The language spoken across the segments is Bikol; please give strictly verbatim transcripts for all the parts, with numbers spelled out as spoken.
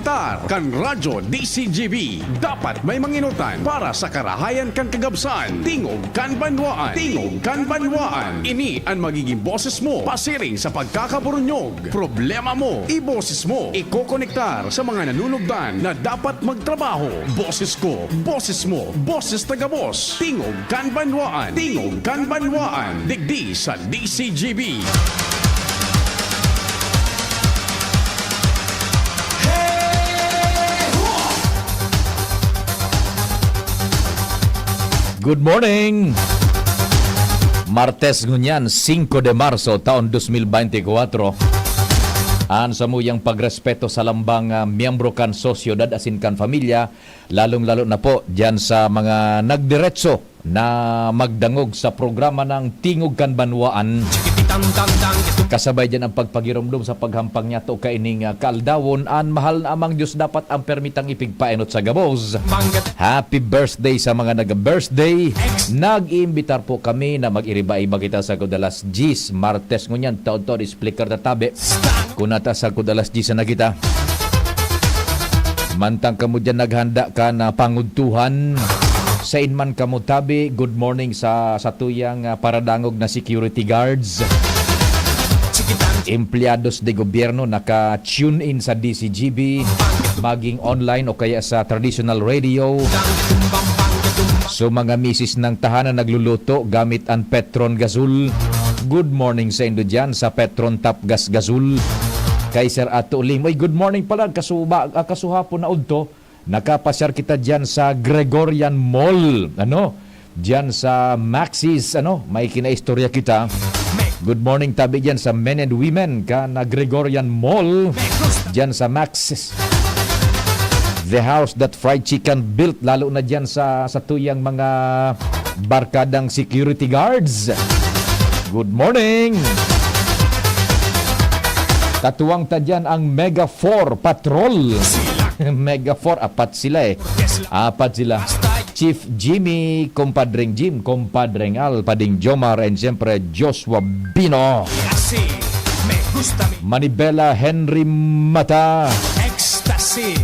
Tar kan Radyo D C G B, dapat may manginutan para sa karahayan kan kagabsan. Tingog kan Banwaan. Tingog kan Banwaan. Ini an magiging boses mo pasiring sa pagkakaburunyog. Problema mo, iboses mo. Ikokonektar sa mga nanunugdan na dapat magtrabaho. Boses ko, boses mo, boses taga-boss. Tingog kan Banwaan. Tingog kan Banwaan. Digdi sa D C G B. Good morning! Martes ngunyan, singko de Marso, taon dos mil beintikwatro. An samuyang pagrespeto sa lambang, ah, miyembro kan sosyedad asin kan pamilya, lalong-lalo na po diyan sa mga nagdiretso na magdangog sa programa ng Tingog kan Banwaan. Kasabay diyan ang pagpagiromdom sa paghampang niyato kaining, ah, kaaldawon, an mahal na Amang Diyos dapat ang permitang ipigpaenot sa gabos. Happy birthday sa mga nag-birthday. Nag-iimbitar po kami na mag-iriba-iba kita sa kudalas diyes, Martes ngunyan, taon-taon, explicar ta tabi. Kunata sa kudalas diyes na kita. Mantang kamo diyan naghanda kan pangudtuhan, sain man kamo tabi, good morning sa satuyang, ah, paradangog na security guards, empleados de gobyerno naka-tune in sa D C G B, maging online o kaya sa traditional radio. So, mga misis ng tahanan nagluluto gamit an Petron Gasol, good morning saindo diyan sa Petron Top Gas Gasol. Kay Sir Ato Lim. Uy, good morning pala. Kasuba-, ah, kasuhapon na udto, nakapasyar kita diyan sa Gregorian Mall. Ano? Diyan sa Maxis, ano? May kinaistorya kita. Good morning, tabi diyan sa men and women kan Gregorian Mall. Diyan sa Maxis. The house that fried chicken built, lalo na diyan sa, sa tuyang mga barkadang security guards. Good morning! Katuwang ta diyan ang Mega four Patrol. Mega four, apat sila eh. Apat sila. Chief Jimmy, Compadreng Jim, Compadreng Al, Pading Jomar, and siyempre Joshua Bino. Manibela, Henry Mata. Ecstasy.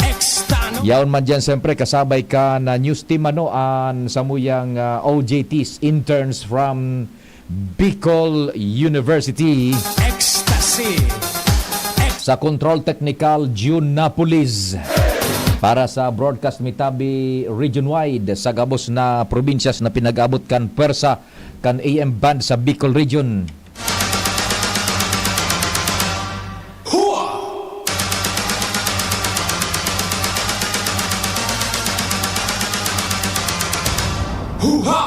Extano. Yaon man diyan, siyempre, kasabay kan news team, ano, an samuyang, ah, O J Ts, interns from Bicol University. Ecstasy. Ex- Sa Control Technical, June Napoles. Para sa broadcast, mi tabi region-wide, sa gabos na probinsyas na pinag-abot kan pwersa kan A M band sa Bicol Region. Hua! Hua!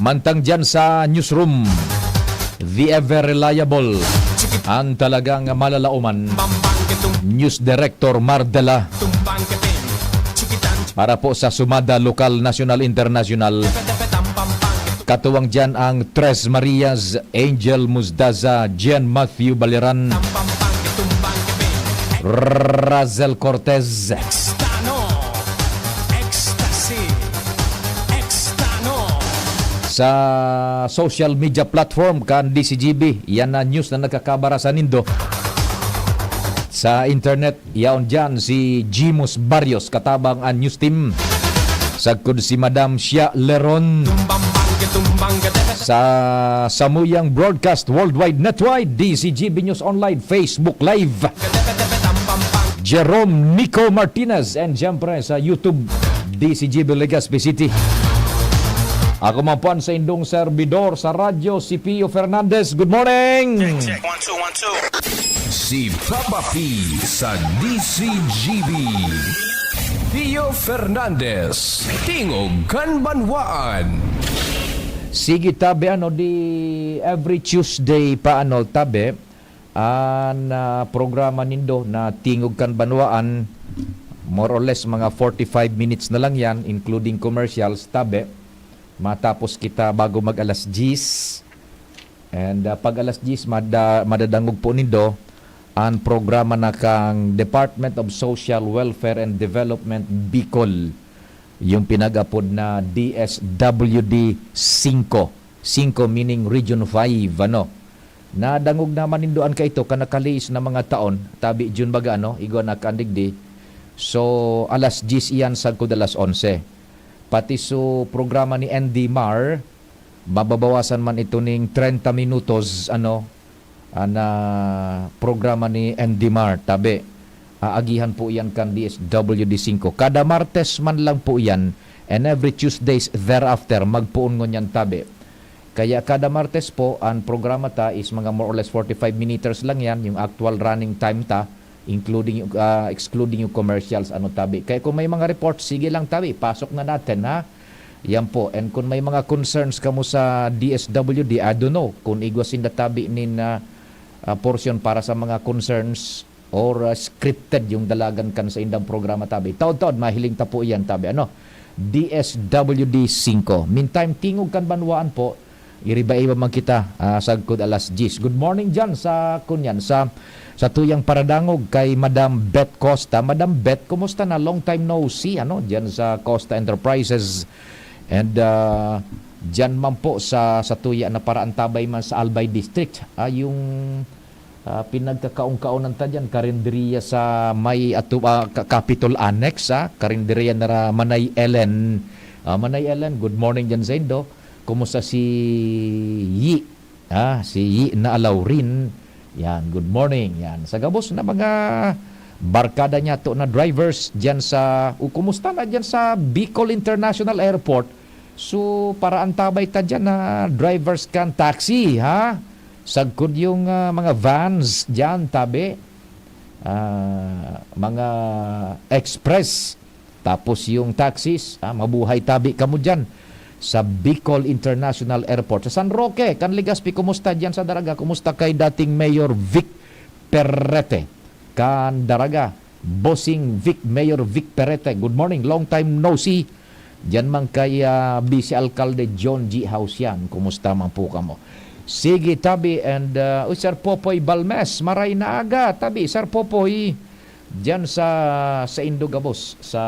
Mantang diyan sa newsroom, the ever reliable, ang talagang malalaoman, News Director Mardela. Para po sa sumada, lokal, nasyonal, internasyonal. Katuwang diyan ang Tres Marias, Angel Muzdaza, Gian Matthew Baleran, Razel Cortez. Extano. Ecstasy. Extano. Sa social media platform kan D C G B, yan na news na nagkakabara sa nindo. Sa internet, yaon diyan si Jimus Barrios katabang an news team. Sagkod si Madam Shia Leron. Sa samuyang broadcast worldwide netwide, D C G B News Online, Facebook Live. Jerome Nico Martinez, and siyempre sa YouTube, D C G B Legazpi City. Ako man po an saindong serbidor sa radyo, si Pio Fernandez. Good morning! Check, check. One, two, one, two. Si Papa P sa D C G B. Pio Fernandez, Tingog kan Banwaan. Sige, tabi, ano, di every Tuesday pa, ano, tabi, an, ah, programa nindo na Tingog kan Banwaan, more or less, mga forty-five minutes na lang yan, including commercials, tabi. Matapos kita bago mag alas diyes. And, ah, pag alas diyes, mada-, madadangog po nindo an programa na kang Department of Social Welfare and Development Bicol, yung pinag-apod na D S W D singko. Singko meaning Region five, ano. Nadangog naman nindo an kaito kan nakalihis na mga taon, tabi June baga, ano, igwa na kan digdi. So, alas diyes iyan sagkod alas onse. Pati so programa ni N D Mar, mababawasan man ito ning treinta minutos, ano, ah, na programa ni N D Mar, tabi. Aagihan po iyan kan D S W D singko. Kada Martes man lang po iyan, and every Tuesdays thereafter, magpoon ngunyan, tabi. Kaya kada Martes po, ang programa ta is mga more or less forty-five minutes lang yan, yung actual running time ta, including yung, ah, excluding yung commercials, ano, tabi. Kaya kung may mga report, sige lang, tabi, pasok na natin, ha? Yan po. And kung may mga concerns kamo sa D S W D, I don't know, kung igwa sinda tabi nin, ah, ah, portion para sa mga concerns or, ah, scripted yung dalagan kan sa indang programa, tabi. Taod-taod, mahiling ta po iyan, tabi. Ano? D S W D singko. Meantime, Tingog kan Banwaan po, iriba-iba man kita, ah, sagkod alas diyes. Good morning dyan sa, kunyan, sa, sa tuyang paradangog kay Madam Beth Costa. Madam Beth, kumusta na? Long time no see, ano, dyan sa Costa Enterprises. And, ah, dyan man po sa, sa tuya na paraantabay man sa Albay District. Ah, yung, ah, pinagkakaon-kaonan ta dyan, karinderya sa may atu-, ah, Ka-, Capitol Annex, ah, karinderya na ra-, Manay Ellen. Ah, Manay Ellen, good morning dyan sa indo. Kumusta si Yi? Ah, si Yi na Alaurin. Yan, good morning. Yan. Sa gabos na mga barkada niya to na drivers dyan sa, o kumusta na dyan sa Bicol International Airport? So, paraantabay ta dyan na drivers kan taxi, ha? Sagkod yung, ah, mga vans dyan, tabi. Ah, mga express. Tapos yung taxis, ah, mabuhay tabi kamo dyan sa Bicol International Airport. Sa San Roque, kan Legazpi, kumusta dyan sa Daraga? Kumusta kay dating Mayor Vic Perete? Kan Daraga, Bossing Vic, Mayor Vic Perete. Good morning, long time no see. Diyan man kay, ah, Vice Alcalde John G. House yan. Kumusta man po kamo? Sige, tabi, and, ah, uy, Sir Popoy Balmes, maray na aga. Tabi, Sir Popoy, diyan sa, sa Indogabos, sa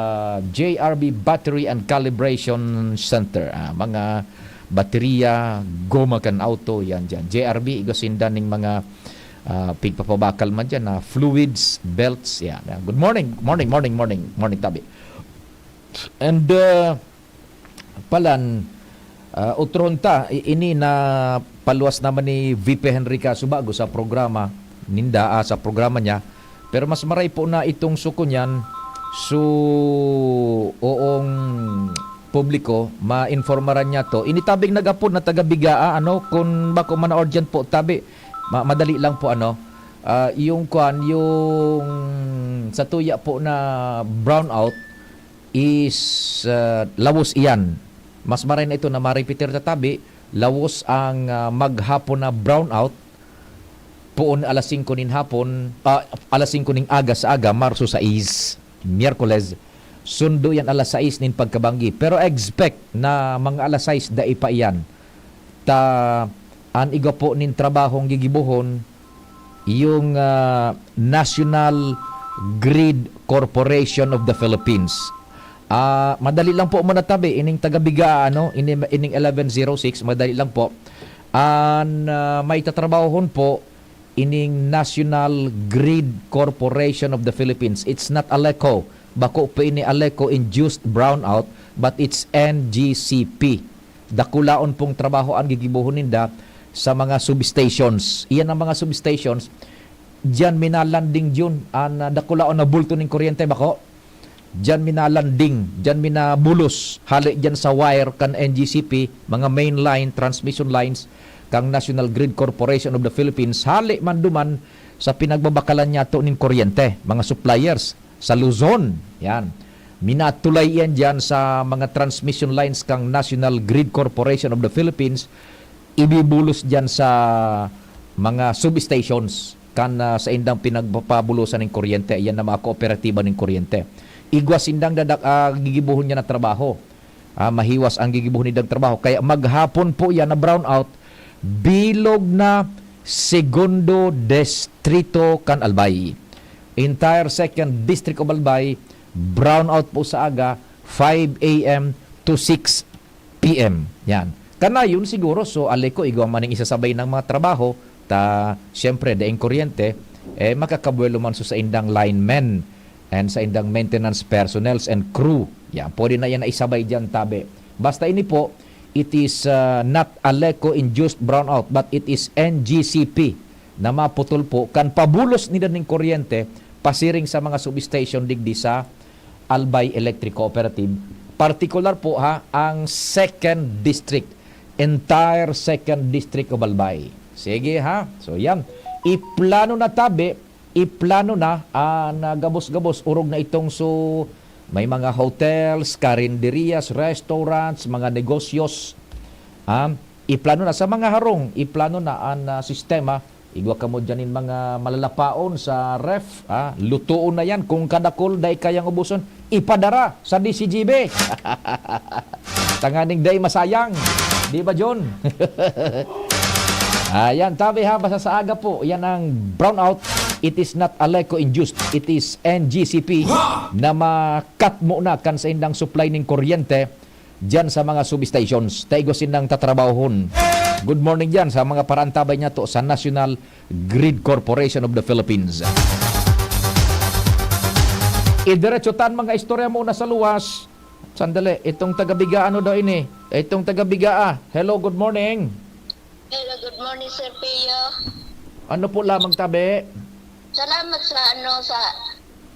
J R B Battery and Calibration Center. Ah, mga baterya, goma kan auto, yan diyan. J R B, igwa sinda ning mga, ah, pigpapabakal man diyan, ah, fluids, belts, yan. Yan. Good morning, morning, morning, morning, morning, tabi. And, uh, palan, uh, utrohon ta, i-, ini na paluwas naman ni V P Henry Casubago sa programa ninda, ah, sa programa niya. Pero mas maray po na itong suko niyan, so, oong publiko, mainformaran niya to. Ini tabing nag-apod na taga Bigaa, ano, kung bako man urgent po, tabi, ma-, madali lang po, ano, ah, yung kwan, yung sa tuya po na brownout, is, ah, lawos iyan. Mas maray na ito na maripitir ta tabi, lawos ang, ah, maghapon na brownout, poon alas singko nin hapon, ah, alas singko nin aga sa aga, Marso sais, Miyerkules, sundo yan alas sais nin pagkabanggi. Pero expect na mga alas sais dai pa iyan. Ta, an igwa po nin trabahong gigibohon, yung, ah, National Grid Corporation of the Philippines. Ah, madali lang po manatabi, ining taga Bigaa, ano, ini-, ining eleven zero six, madali lang po. An, ah, may tatrabahon po, ining National Grid Corporation of the Philippines. It's not ALECO. Bako pa ini ALECO-induced brownout, but it's N G C P. Dakulaon pong trabaho an gigibohon ninda sa mga substations. Iyan ang mga substations, diyan minalanding diyon an, ah, dakulaon na bulto nin kuryente, bako. Diyan minalanding, diyan minabulos, hali diyan sa wire kan N G C P, mga main line, transmission lines, kang National Grid Corporation of the Philippines, hali man duman sa pinagbabakalan niyato nin kuryente, mga suppliers, sa Luzon. Yan. Minatulay iyan diyan sa mga transmission lines kang National Grid Corporation of the Philippines, ibibulos diyan sa mga substations kan, ah, saindang pinagpapabulosan nin kuryente, iyan na mga kooperatiba nin kuryente. Igwa sindang dadak-, ah, gigibohon niya na trabaho. Ah, mahiwas ang gigibohon nindang trabaho. Kaya maghapon po yan na brownout, bilog na Segundo Distrito kan Albay. Entire Second District of Albay, brownout po sa aga, five a m to six p m. Yan. Kanayon siguro, so, Aleco, igwa man ning isasabay ng mga trabaho, ta, siyempre, daing kuryente, eh, makakabuwelo man so sa indang linemen and sa indang maintenance personnels and crew. Yan, pwede na yan na isabay diyan, tabi. Basta ini po, it is, ah, not Aleco-induced brownout, but it is N G C P na maputol po kan pabulos ninda ning kuryente pasiring sa mga substation digdi sa Albay Electric Cooperative. Partikular po, ha, ang Second District, entire Second District of Albay. Sige, ha? So, yan. Iplano na, tabi, iplano na, ah, na gabos-gabos, orog na itong so, may mga hotels, karinderias, restaurants, mga negosyos. Ah, iplano na sa mga harong, iplano na an, ah, sistema. Igwa kamo diyan nin mga malalapaon sa ref, ah, lutoon na yan. Kung kadakol, dai kayang ubuson, ipadara sa D C G B. Tanganing dai masayang. Di ba, John? Ayan, tabi ha, basta sa aga po, yan ang brownout. It is not Aleco induced. It is N G C P na makat mo na kan sa indang supply ning kuryente diyan sa mga substations. Taigos indang tatrabahon. Good morning diyan sa mga paraantabay niya to sa National Grid Corporation of the Philippines. Idiretso tan mga istorya mo na sa luwas. Sandali, itong taga-Biga, ano daw ini? Itong taga-Biga, ah. Hello, good morning. Hello, good morning, Sir Pio. Ano po lamang, tabi? Salamat sa ano, sa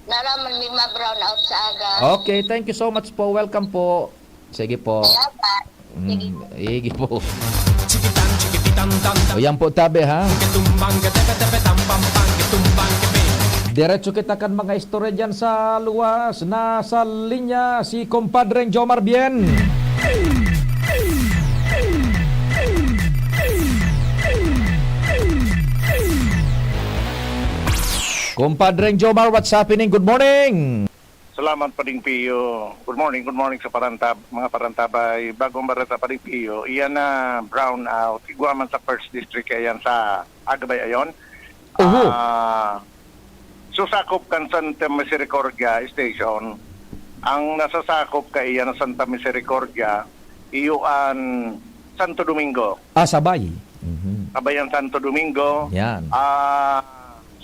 naraman may ma-brown out sa aga. Okay, thank you so much po. Welcome po. Sige po. Salamat. Sige. Mm, sige po. O yan po, tabi, ha? Diretso kita kan mga istorya dyan sa luwas. Nasa linya si Compadreng Jomar Bien. Compadreng Jomar, what's happening? Good morning! Salamat, Pading Pio. Good morning, good morning sa parantab-, mga parantabay. Bagong bareta, Pading Pio. Iyan na brown out. Igwa man sa First District, ayan sa Agabay, ayon. Oho. Ah, so, sakop kan Santa Misericordia Station. Ang nasasakop kaiyan na Santa Misericordia, iyo an Santo Domingo. Ah, sabay. Mhm. Sabay ang Santo Domingo. Yan. Ah,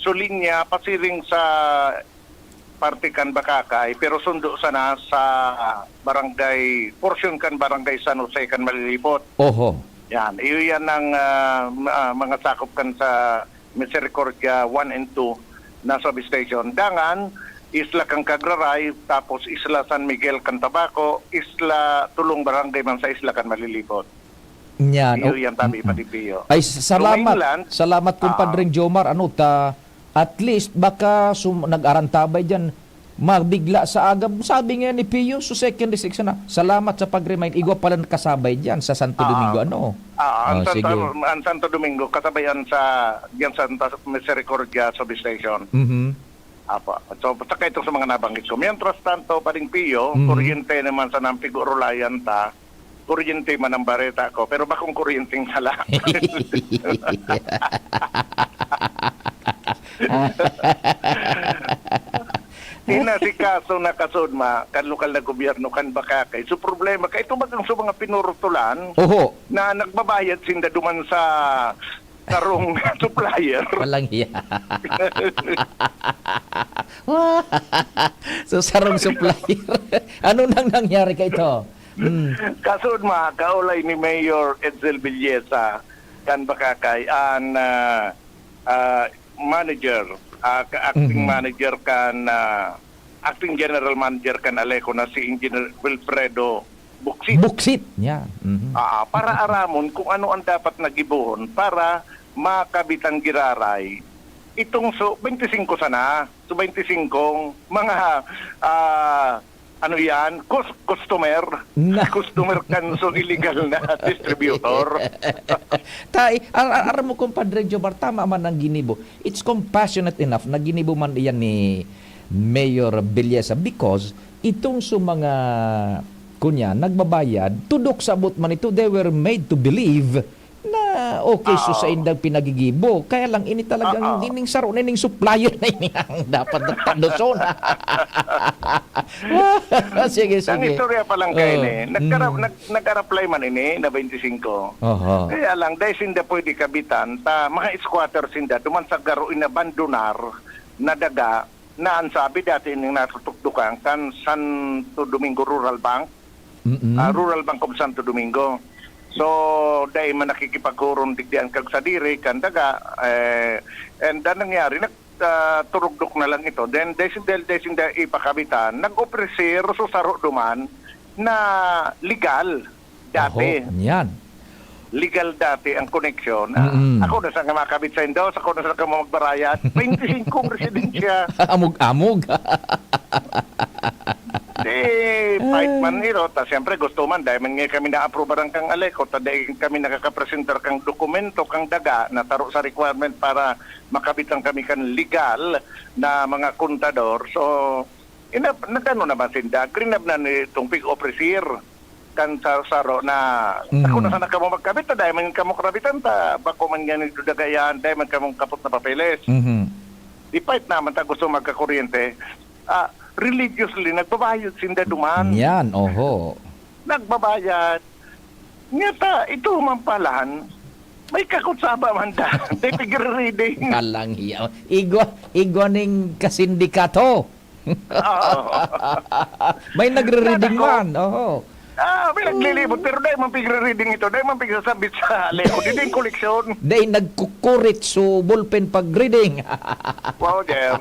so, linya pasiring sa parte kan Bacacay, pero sundo sana sa barangay, portion kan Barangay San Jose kan Malilipot. Oho. Yan. Iyo yan ang, ah, ma-, ah, mga sakop kan sa Misericordia one and two na substation. Dangan, Isla kan Cagraray, tapos Isla San Miguel kan Tabaco, Isla, tolong barangay man sa Isla kan Malilipot. Yan. Iyo O, yan, tabi, mm-mm. Pati Pio. Ay, s-, So, salamat. Mainland, Salamat, ah, Compadreng Jomar. Ano ta, at least, baka sum-, nag-arantabay diyan, mabigla sa aga. Sabi nga ni Pio, so second district sana. Salamat sa pag-remind. Igwa pala nakasabay diyan sa Santo Ah, Domingo, ano? ah, ang Oh, Santa, sige. ang Santo Domingo, kasabayan sa, diyan sa Santa Misericordia Substation. Mhm. Apo. So, saka ito sa mga nabanggit ko. Mientras tanto, Pading Pio, Mhm. kuryente naman sa Nampig Orolayan ta, kuryente man ang bareta ko, pero bakong kuryenteng sala. Inasikaso na kasudma kan lokal na gobyerno kan Bacacay. So, problema ka, ito bagang sa mga pinurutulan Oho. na nagbabayad sinda duman sa sarong supplier. Walang hiya. So, sarong supplier. Ano nang nangyari ka ito? Hmm. Kasudma, kaulay ni Mayor Edsel Villesa, kan Bacacay, an, ah, ah, manager, ah, ka-, acting Mhm. manager kan, ah, acting general manager kan Aleco na si Engineer Wilfredo Buksit. Buksit, yeah. Mhm. Ah, para aramon kung ano ang dapat na gibohon para makabitan giraray. Itong so, twenty-five sana. So, twenty-five mga, ah, ano yan, cus-, customer. Na- Customer kan so illegal na distributor. Tay, ar-, ar-, aram mo, Compadre Jomar, tama man ang ginibo. It's compassionate enough na ginibo man iyan ni Mayor Villesa because itong so mga, kunya, nagbabayad, tudok sabot man ito, they were made to believe na ah, okay, so Oo. saindang pinagigibo. Kaya lang, ini talagang Oo. ining saro na ining supplier na ini ang dapat na taluson. Sige, Ang sige. istorya pa lang kaini, Oo. nagkara-, Mm. nag-, nag-apply man ini na twenty-five. Oho. Kaya lang, dahil sinda pwede kabitan, ta, mga squatter sinda, duman sa garo inabandonar na daga, na ang sabi dati ning natutukdokan kan Santo Domingo Rural Bank, Mm. ah, Rural Bank of Santo Domingo. So, dai man nakikipaghuron digdi an kagsadiri kan daga, eh, and ang nangyari, nag-, ah, turugdok na lang ito. Then, dai sinda, dai sinda ipakabitan, nag-opresir so saro duman na legal dati. Oho, yan. Legal dati ang koneksyon. Ah, Mm. ako na sa nga makabit sa Indos, ako na sa nga magbarayad. Twenty-five ang residensya. Amog-amog. Di, fight man niro. Ta, siyempre, gusto man, dahil man nga kami na-aprobaran kang Aleco, ta dahil kami nakakapresentar kang dokumento, kang daga, na taro sa requirement para makabitan kami kan legal na mga kontador. So, ina-, nagano naman sinda, grinab na nitong pig-opresir kan sa saro na, Mhm. "Ako na sana kamo magkabit, ta dai man kamo karabitan, ta bako man yan ito dagayan, dai man kamong kapot na papeles." Mhm. Di fight naman ta gusto magkakuryente. Ah, religiously, nagbabayad sinda duman. Yan, oho. Nagbabayad. Nga ta, ito man palahan, may kakutsaba man da. Di pigre-reading. Kalang hiya. Igwa, igwa ning kasindikato. Oo. May nagre-reading Nako. man, oho. Ah, may naglilibot, pero dai man pigre-reading ito, dai man pigsasabit sa Aleco, diding koleksyon. Dai nagkukurit so ballpen pag reading. Wow, Jer.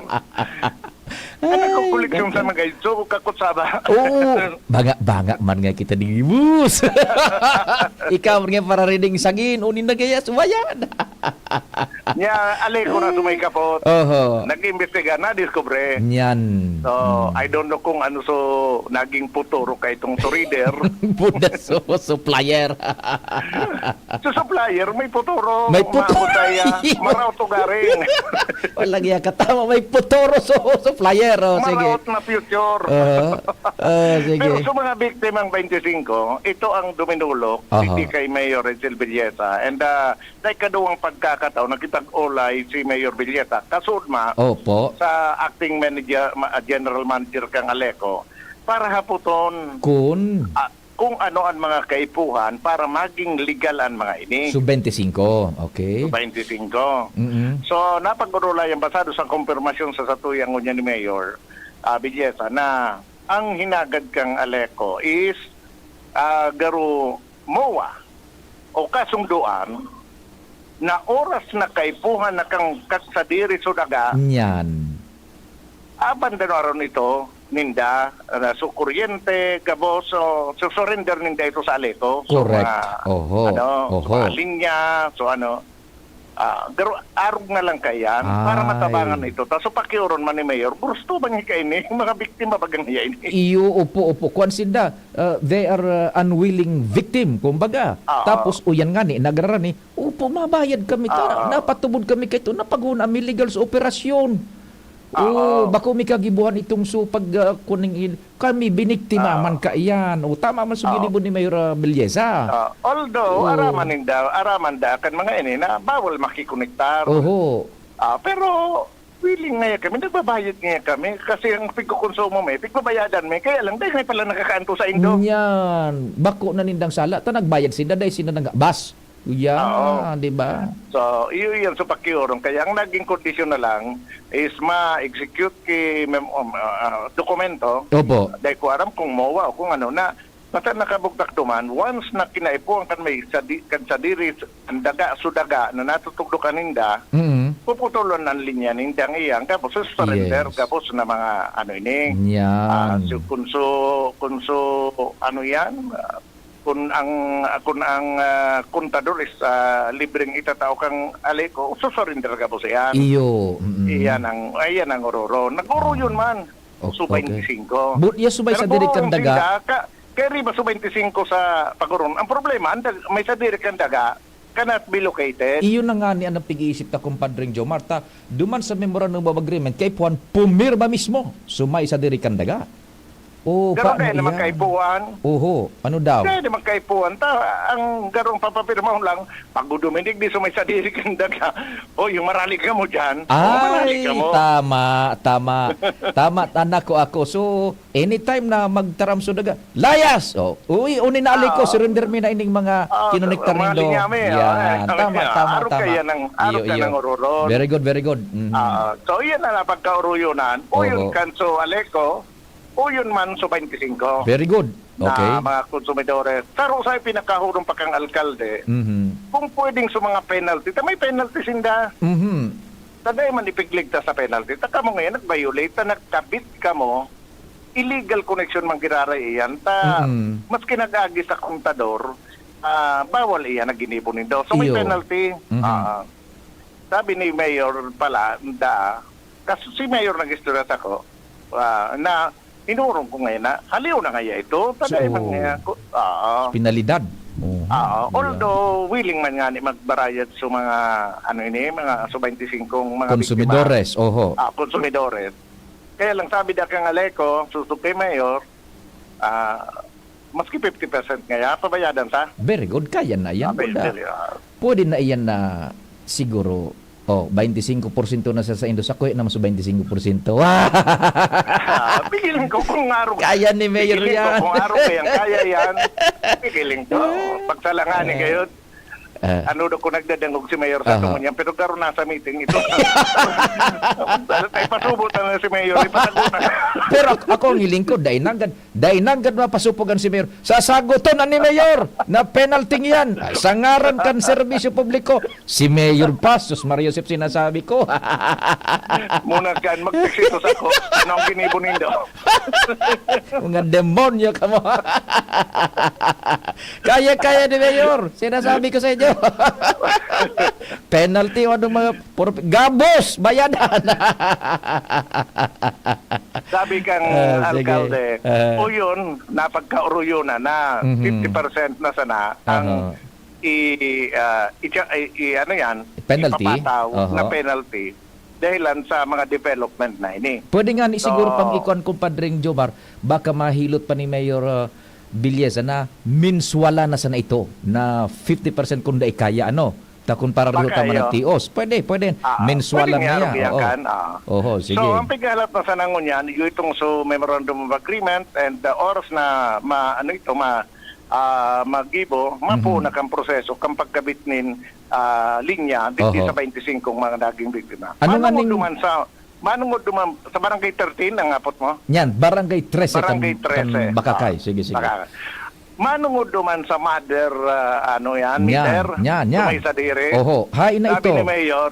Ay, Ay, nagkukuleksyon sa ganda. mga ito, kakutsaba. Oo, banga-banga man nga kita digdi, boss. Ikaw nga para reading sagin, unin na gayas, wayan. Nya, Aleco na sumay kapot. Oho. Nag-imbestiga, nadiskubre. Nyan. So, Mm. I don't know kung ano so naging futuro ka itong so reader. Buda so supplier. So, supplier, may futuro, May futuro. maabot kaya, maraot o garing. Walang iya katama, may futuro so supplier. Oh, sige. Maraot na future. Oho. Ah, sige. Pero sa mga biktimang twenty-five, ito ang duminulok, Oho. hindi kay Mayor Rachel Villesa. And, ah, Sa ikaduwang pagkakataon, nakipag-olay si Mayor Villeta, kasudma Opo. sa acting manager, ma-, general manager kan Aleco, para hapoton Kun? ah, kung ano ang mga kaipuhan para maging legal ang mga ini. So, twenty-five. Okay. So, twenty-five. Mm-mm. So, napag-orolayan basado sa kumpirmasyon sa satuyang ngunyan ni Mayor, ah, Villeta na ang hinagad kang Aleco is, ah, garo MOA o kasundoan na oras na kaipuhan na kang kagsadiri so daga, Nyan. abandonaron ito ninda, ah, so kuryente, gabos, so, so surrender ninda ito sa Aleco. So, Correct. mga, Oho. ano, so Oho. mga linya, so ano, ah, garo-, arog na lang kaiyan para Ay. matabangan ito. Ta, so pakioron man ni Mayor, gusto ba niya kaini? Mga biktima ba ganiya ini? Iyo, opo, opo. Kuwan sinda, ah, they are, ah, unwilling victim, kumbaga. Oo. Tapos, uyan nga ni, nagrarani, "Opo, mabayad kami ka, Oo. napatubod kami kaito, napaghuna mi legal sa operasyon." Oo. Oo, bako mi kagibuhan itong so pag, ah, kuning il-, kami biniktima Oo. man kaiyan. O, tama man so Oo. ginibo ni Mayor, ah, Villesa. Ah, although, Oo. araman ninda, araman da kan mga ini na bawal makikonektar. Oho. Ah, pero willing ngaya kami, nagbabayad ngaya kami kasi ang pigkokonsumo mi, pigbabayadan mi, kaya lang dai ngaya pala nakakaanto sa indo. Nyan, bako na nindang sala, ta nagbayad sinda, dai sinda nagabas. Yan, Oo. di ba? So, iyo yan sa pakiurong. Kaya ang naging kondisyon na lang is ma-execute ki mem-, um, ah, dokumento. Opo. Dai ko aram kung MOA o kung ano na, basta nakabugtak duman, once na kinaipuhan kan may sadi-, kan sadiri, ang daga, so daga na natutugdo kaninda, Mm. puputulon ang linya ninda ngiyang, tapos surrender, Yes. tapos na mga ano ini. Yan. Ah, so, kung so, kung so, ano yan, ah, kung ang, kung ang, ah, kontador is, ah, libreng itatao kang Aleco, susurrender ka po siya. Iyo, mm. Iyan ang, ayan ang ororo. Nag-oro yun Ah. man. Ok-, So, okay. twenty-five. Bu-, iya subay Pero sa diri kung kan daga. sinda, ka-, kaya riba so twenty-five sa pag-oron. Ang problema, ang dag-, may sa diri kan daga, cannot be located. Iyo na nga ni ang pag-iisip ta, Compadre Jomar, ta, duman sa Memorandum of Agreement, kay Juan pumirma mismo, sumay sa diri kan daga. Oo, Garo paano na naman iyan? Kaipuhan. Oho, ano daw? Kaya naman kaipuhan. Ta, ang garong papapirma mo lang, pag-uduminig di sa may sadiri kang daga, "Oy, yung marali ka mo dyan." Oo, marali Ay, ka mo. Tama, tama. Tama, anak ko ako. So, anytime na magtaram sa daga, "Layas!" Oh, uy, uni na ali ko, Ah. Surrender mi na ining mga Ah, kinonektar mga nindo. Linya mi, oh, Yan. Tama, tama, arog tama. Kaya ng, arog iyo, ka iyo. Ng ururon. Very good, very good. Mhm. Ah, so, yan na napagkauruyonan. O Oo. Yun, kan so, Aleco, o yun man, so, twenty-five. Very good. Okay. Na mga konsumidores. Saro sa pinakahurong pa kang alkalde, Mhm. kung pwedeng sa mga penalty, ta may penalty sinda. Mhm. Tagay man ipigligtas sa penalty. Ta kamo ngayon, nag-violate, ta nagkabit kamo, illegal connection man giraray iyan. Ta, Mm. maski nag-agi sa kontador, ah, bawal iyan na ginibo nindo. So, may Iyo. Penalty. Mhm. Ah, sabi ni Mayor pala, da, kas-, si Mayor nag-istorya sa ko, ah, na inurong ko ngayon na, haliw na nga ito. Tagay So, man nga, ku-, ah, penalidad. Oo. Ah, Yeah. Although willing man nga ni magbarayad sa mga, ano ini, mga sa twenty-five mga biktima. Konsumidores, oho. Ah, konsumidores. Kaya lang sabi da kang Aleco, susog kay Mayor, ah, maski fifty percent ngaya, pabayadan sa? Very good, kaya na yan, Abay, Buda. Dali, ah. Pwede na iyan na siguro, oh, twenty-five porsyento na sa saindo, sa kuya naman sa twenty-five porsyento. Ah, pigilan ko kung arog. Kaya ni Mayor Pigilan ko yan. Kung arog ba yan, kaya yan. Pigilan ko. Pagsalangan ni Ah. Gayon. Ah. Ano daw kung nagdadangog si Mayor sa Aha. Tungon yan, pero garo nasa meeting ito. Dahil tayo pasubo na si Mayor, ipatago na. Pero ako, ako ang hiling ko, dai nanggad, dai nanggad mapasupogan si Mayor. Sasaguton na ni Mayor na penalty yan. Ay, sa ngaran kan serbisyo publiko, si Mayor pa, sus Maria Josep, sinasabi ko. Muna kan, magteksito sa ko, anong ginibo nindo? Mga demonyo ka mo. Kaya-kaya ni Mayor. Sinasabi ko sa inyo. Penalty o anong mga puro gabos, bayadan. Sabi kang Ah, sige. Alkalde, Ah. O yun, napagkauruyonan na Mhm. fifty percent na sana ang Aha. i-, ah, i-, i-, i-, ano yan, Penalty? Ipapataw Aha. na penalty dahilan sa mga development na ini. Pwede nga ni siguro So, pag ikuan, Kumpadreng Jomar, baka mahilot pa ni Mayor, ah, Villeza na minswala na sana ito, na fifty percent kung dai kaya, ano, ta kung para reho Baka tama yun. Nagtios. Pwede, pwede. Ah, Minswala pwede na nga yan. Rubiakan, Oo. ah. Oho, So, sige. Ang pighalat na sana ngunyan, yung itong so memorandum of agreement and the oras na ma-, ano ito, ma-, ah, magibo, mapuo Mhm. na kang proseso, kang pagkabit nin, ah, linya, digdi Oho. Sa twenty-five mga naging biktima. Ano nga Manungod ning duman sa, manungod duman sa Barangay thirteen, ang apot mo? Yan, Barangay trese kan, Barangay trese. Kan Bakakay. Ah, sige, sige. Bakakay. Manungod duman sa mother, ah, ano yan, Yan, meter, yan, yan. Sa may sadiri. Oho, hain na Sabi ito. Ni Mayor,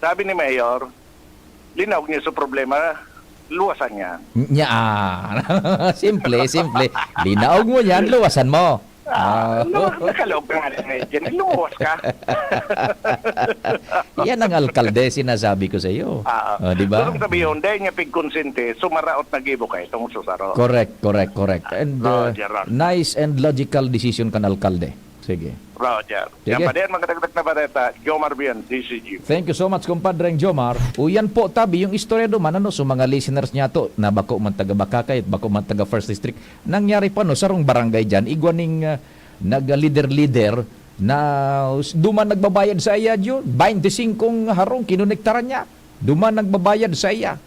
sabi ni Mayor, "Linaog niyo sa problema, luwasan yan." Nya, ah. Simple, simple. Linaog mo yan, luwasan mo. Ah, Ah. Luwas, nakaloob ka nga ng agent, lumuwas ka. Yan ang alkalde, sinasabi ko sa iyo. Ah, Oh, di ba? Gusto ko sabihin, dahil niya pigkonsente, sumaraot na gibo ka itong susaro. Correct, correct, correct. And, uh, Roger, Roger. Nice and logical decision kan alkalde. Sige. Roger. Sige. Yan pa din, magandang na bareta, Jomar Bian, D C G. Thank you so much, Kumpadreng Jomar. O yan po, tabi, yung istorya duman, ano, so mga listeners niya to, na bako man taga Bacacay at bako man taga First District, nangyari pa, no, sarong barangay dyan, igwa ning, ah, nag-leader-leader na s-, duman nagbabayad sa iya, Diyo, twenty-five harong kinonektaran niya. Duman nagbabayad sa iya.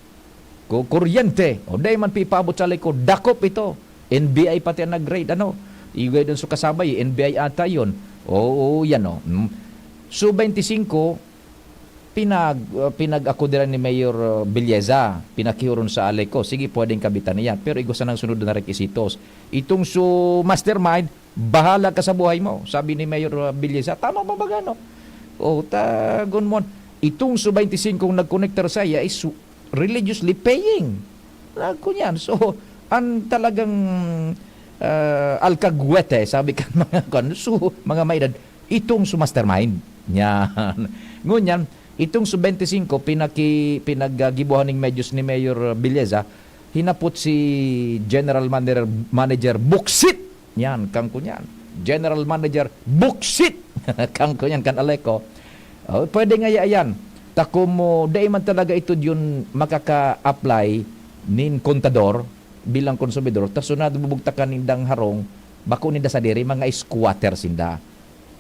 Ku-, kuryente, o dai man pipaabot sa likod, dakop ito. N B I pati ang nag-raid, ano? Igay dun sa kasabay, N B I ata yun. Oo, yan, oh. Mm. So, twenty-five, pinag-, uh, pinag-ako dira ni Mayor, uh, Villeza, pinakihuron sa Aleco. Sige, pwedeng kabitan niya. Pero igwa sanang sunod na requisitos. Itong su mastermind, "Bahala ka sa buhay mo," sabi ni Mayor, uh, Villeza. Tama ba baga, no? O, tagon mo. Itong su twenty-five nagkonektar sa iya is su-, religiously paying. Nagkunyan. So, ang talagang, uh, alkagwete, sabi ka mga kwan, su-, mga maedad, itong su mastermind. Yan. Ngunyan, itong su twenty-five, pinaki-, pinaggibuhan ning medyos ni Mayor Villeza, hinapot si General Manager, Manager Buksit. Yan, kang kunyan. General Manager Buksit. Kang kunyan, kan Aleco. Oh, pwede nga ya-, yan. Tako mo, dai man talaga ito yun makaka-apply nin kontador. bilang konsumidor, ta sunod bubugtakan nindang harong, bako ninda sadiri, mga squatter sinda.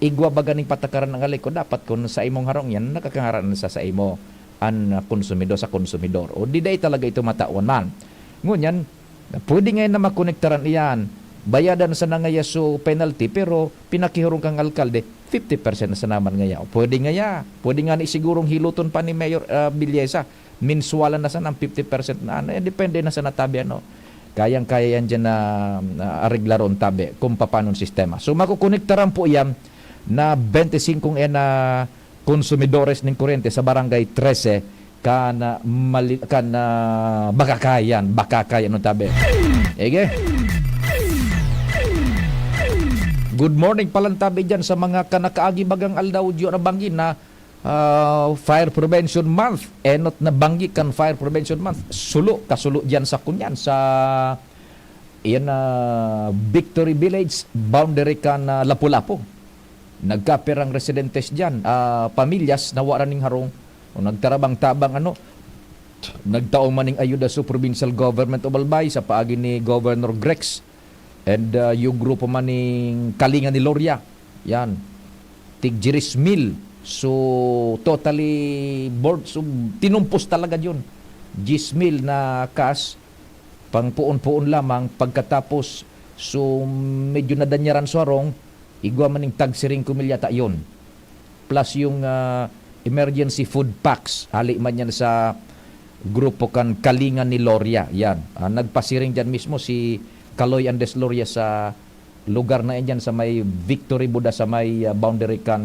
Igwa baga ning patakaran ang hali ko, dapat kun sa imong harong yan, nakakangaran sa saimo an, ah, konsumidor, sa konsumidor. O di dai talaga ito matawan man. Ngunyan, pwede ngayon na makonektaran iyan. Bayadan sana ngaya so penalty, pero pinakihurong kang alkalde, fifty percent na sana man ngaya. O pwede ngaya, pwede nga ni sigurong hiluton pa ni Mayor, ah, Villesa. Minswalan na sana ang fifty percent na ano, eh, depende na sana tabi ano. Kayang-kaya yan dyan na, na areglaron tabi kung papaano ang sistema. So, makukonektaran po yan na twenty-five yan na konsumidores ning kuryente sa Barangay trese kan, ah, mali-, kan, ah, Bakakay yan, Bakakay, ano tabi. Ege? Good morning palan tabi dyan sa mga kanakaagi bagang aldaw, diyo na banggi na, ah, Fire Prevention Month. Enot na banggi kan Fire Prevention Month. Sulo, kasulo dyan sa kunyan, sa, iyan na Victory Village, boundary kan, ah, Lapu-Lapu. Nagkapirang residentes dyan, ah, pamilyas na wara ning harong. O nagtarabang-tabang, ano, nagtao man ning ayuda sa Provincial Government of Albay sa paagi ni Governor Grex. And, ah, yung grupo man ning Kalinga ni Loria, yan, tig diyes mil. So, totally board, so, tinumpos talaga yun. Diyes mil na cash, pang puon-puon lamang, pagkatapos, so, medyo nadanyaran sa harong, igwa man ning tag siring ko mil yata yun. Plus yung, ah, emergency food packs, hali man yan sa grupo kan Kalinga ni Loria. Yan. Ah, nagpasiring dyan mismo si Kaloy Andes Loria sa lugar na yan dyan sa may Victory Buda, sa may, ah, boundary kan,